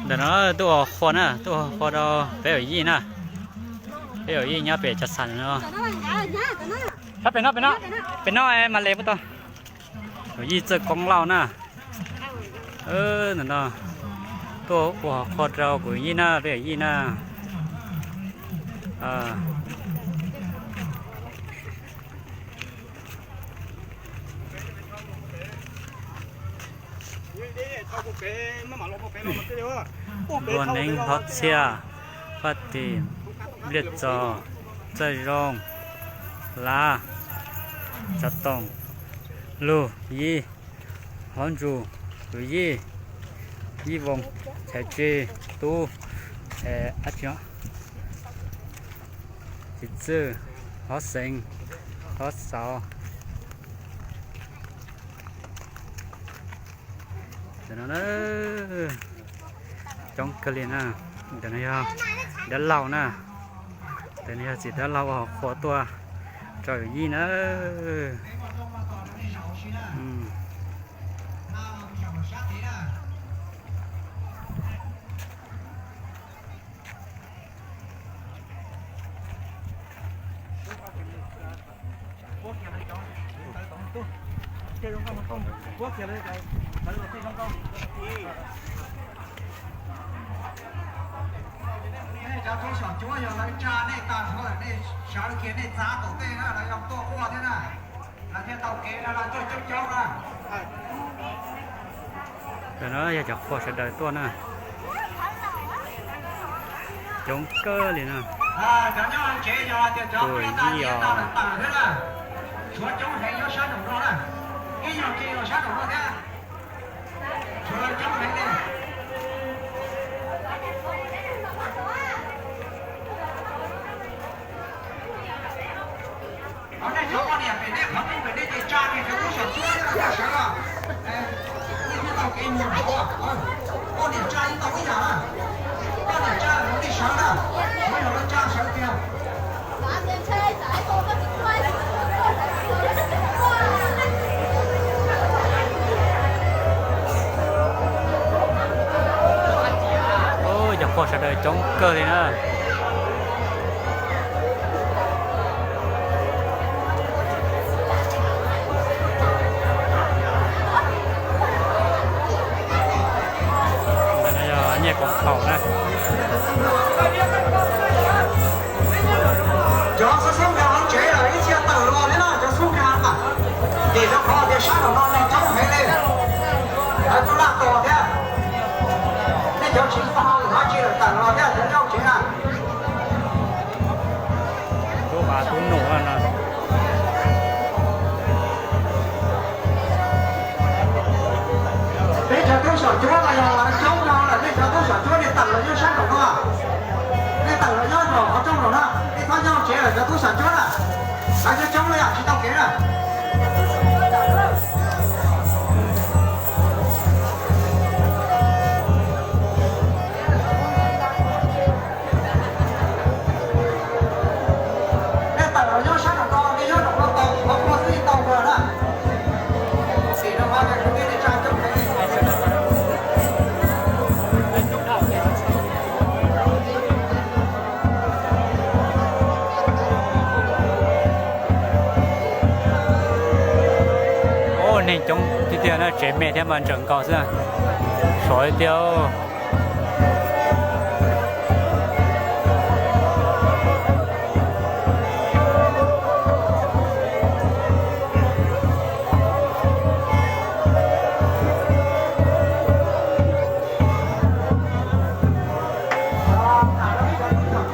Ntawm no tuaj ua qhua na, tuaj ua qhua rau peb yawm yij na. Peb yawm yij nyob pem Cam Xas no. Sab pem no, pem no, pem no mas le puas tau. Yawm yij Txawj Koob Lauj na. Ntawm no tuaj ua qhua rau kuv yij na, peb yawm yij na. Npua Neeb, Hlob Txhiaj, Paj Tim, Npliaj Txos, Txawj Zoo, Lav, Tsav Toom, Lug, Yij, Hlob Ntsus, Yij, Yij Voos, Chaiv Tsig, Tub, Txiv Txwj, Hlob Xeev, Hlob Xauv. Coob kawg li na. Ntawm no yog dab laug na. Ntawm no yog txiv dab laug ua qhua tuaj rau yawm yij na. Nej cov tub xyom cuab yog lawv tsa nej tag nrho lawm, nej sawv kiag nej txav tom tej na, lawv yuav tuaj quaj thiab na. Lawv thiaj tau kev no los tuaj coob coob na. Ntawm no yog cov qhua sawv daws tuaj na. Coob kawg li na. Cov nyob hauv tsev yog tias cov peb tag nrho tawm thiab na. Tshuav coob heev nyob sab nraum no na. Ib nyuag kiag los sab nraum no thiab. Tshuav coob heev li. Ho nej cov poj niam pem nej qhov rooj pem nej ces tsa kiag cov tub xyom cuab thiab los sawv los. Nej thiaj tau kev mus nraud. Poj niam tsa yeej tau ib yam na. Poj niam tsa los nej sawv na. Tshuav yog lawv tsa sawv tiag. Cov pog sawv daws coob kawg li na. Ntawm no yog nyiaj kaum thaum na. Cov xub xub nkag hauv tsev lawm ib txhia tawm los thiab na, cov xub nkag na. Vim rau qhov tias sab nraum no neeg coob heev li, lawv kuj laj tos thiab. Nej cov tsis muaj hauj lwm dab tsi lawm tawm los thiab cov nyob tsev na. Tub vaj tub num no. Peb cov tub xyom cuab no yog lawv coob no lawm, nej cov tub xyom cuab nej tawm los nyob sab nraum no. Nej tawm los nyob nraum qhov rooj nraum no, nej txhob nyob tsev lawm cov tub xyom cuab na. Lawv coob coob li tsis tau kev na. Nej tawm los nyob sab nraum no, nej nyob nraum no tau, qhov qhua xwb yeej tau kawg na. Vim rau qhov tias kwv tij neej tsa coob heev li. Ub, neeg coob tiag tiag na, tsev me thiab mas ntsawm nkaus xwb. Sov tiag.